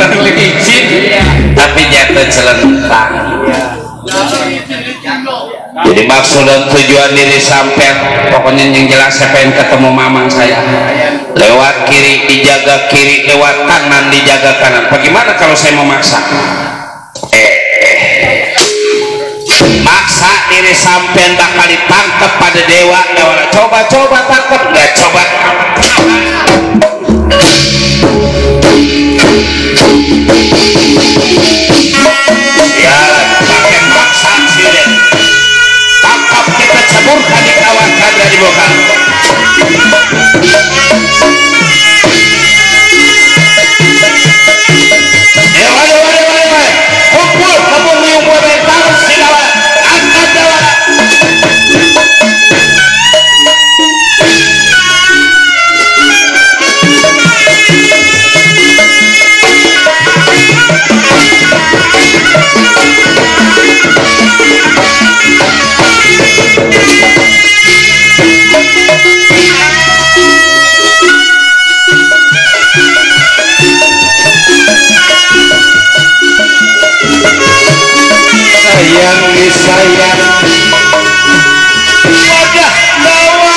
orang licin tapi jatuh celentang. Jadi maksud dan tujuan diri sampai pokoknya yang jelas saya pengen ketemu mamang saya. Lewat kiri dijaga kiri, lewat kanan dijaga kanan. Bagaimana kalau saya mau maksa? Maksa diri sampai tak kali tangkap pada dewa. Coba tangkap, nggak coba. Ya pakai maksa sih deh. Tangkap kita ceburkan di kawasan dari bokal. Kumpul kabur liung buat tahu si lawan angkat jalan. Sayang wajah bawah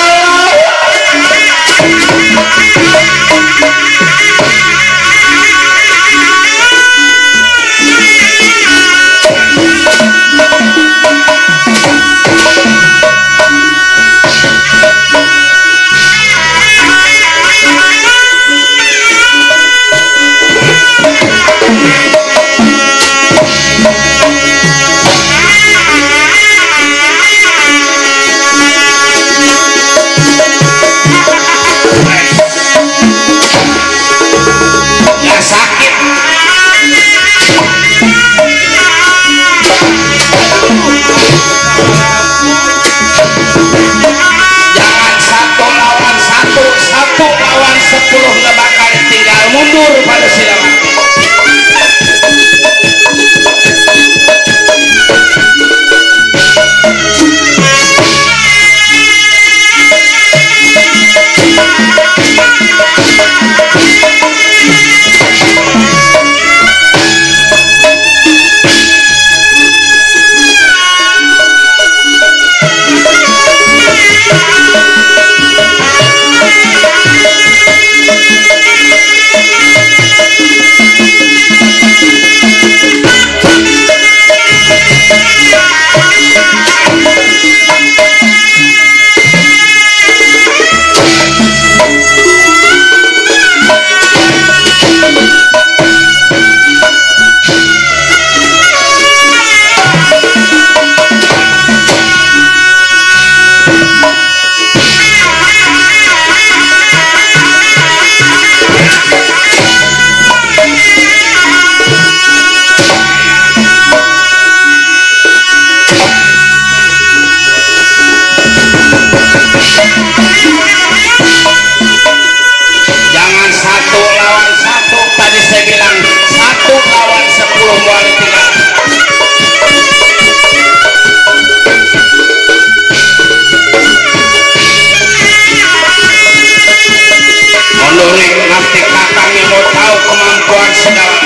mundur pada silakan. segala.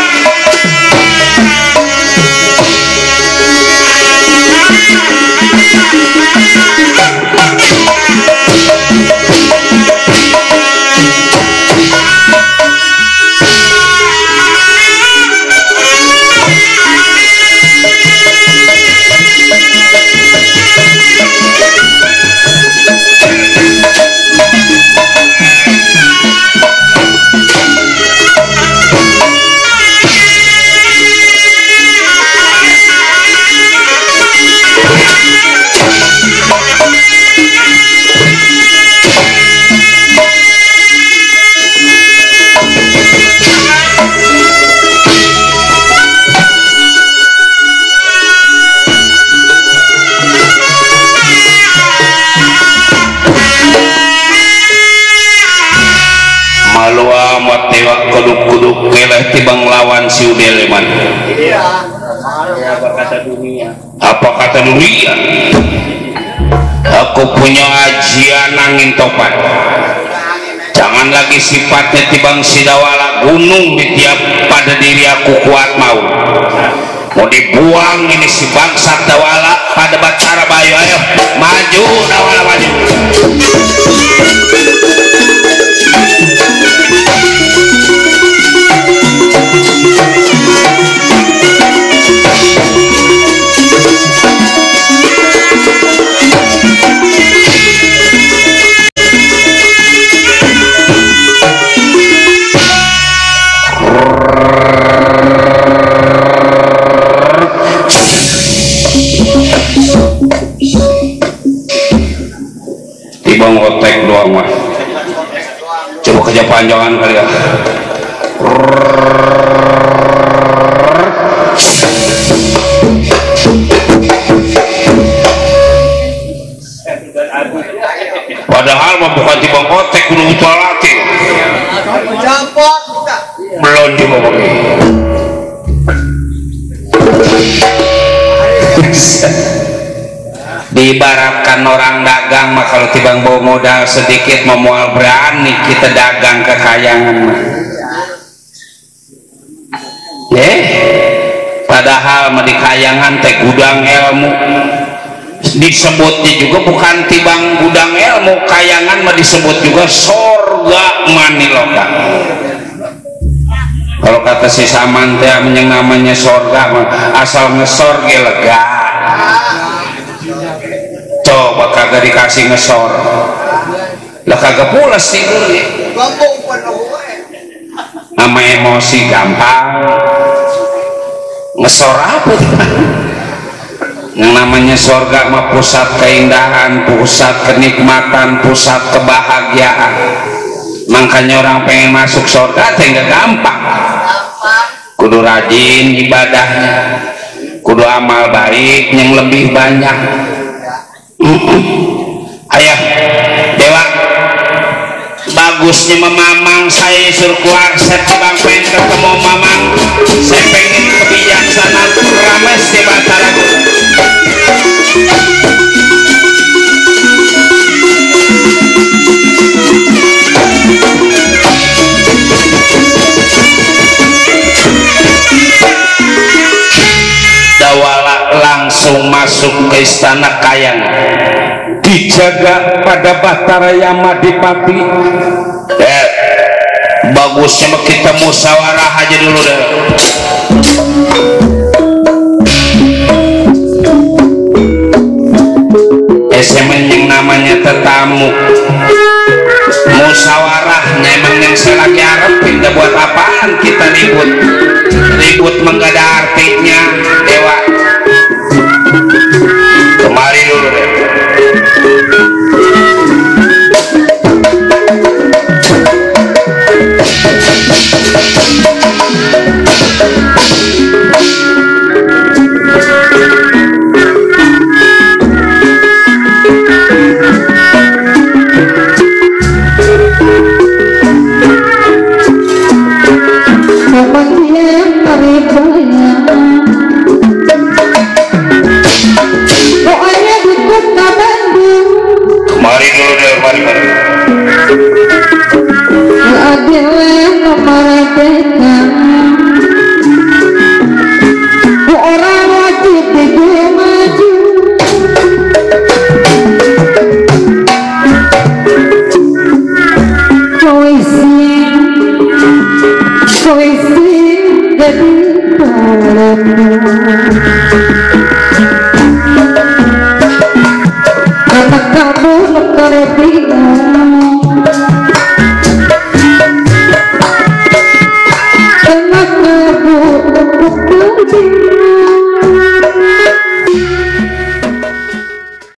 Kuduk-kuduk keleh tibang lawan si udeleman. Apa kata dunia? Aku punya ajian angin topan. Jangan lagi sifatnya tibang sidawala gunung di tiap pada diri aku kuat mau. Mau dibuang ini si bangsat dawala pada Batara Bayu. Ayo maju dawala maju. Tibang otek doang mah. Coba kerja panjangan kali ya. Padahal mah bukan tibang otek, kudu utuh latih. Belum juga pakai. Diibaratkan orang dagang mah kalau tibang bawa modal sedikit memual berani kita dagang kekayangan mah. Padahal mah di kayangan teh gudang ilmu. Disebutnya juga bukan tibang gudang ilmu, kayangan mah disebut juga sorga maniloka. Kalau kata si Saman teh yang namanya sorga mah asal ngesor ge lega. Coba kagak dikasih ngesor lah kagak pulas tidur ya. Nama emosi gampang ngesor apa yang namanya sorga mah pusat keindahan, pusat kenikmatan, pusat kebahagiaan. Makanya orang pengen masuk sorga teh nggak gampang, kudu rajin ibadahnya, kudu amal baik yang lebih banyak. Ayah dewa bagusnya memamang saya suruh keluar saya bang pengen ketemu mamang, saya pengen kebijaksanaan rames di Batara. Dawala langsung masuk ke istana Kayang, dijaga pada Batara Yamadipati. Bagusnya kita musyawarah aja dulu deh. Semen yang namanya tetamu musyawarahnya emang yang saya lagi harapin, buat apaan kita ribut menggak ada artinya dewa. Kemari dulu deh. Adil yang merdeka jadi padamu karena kamu lekare bingung karena kamu lekare bingung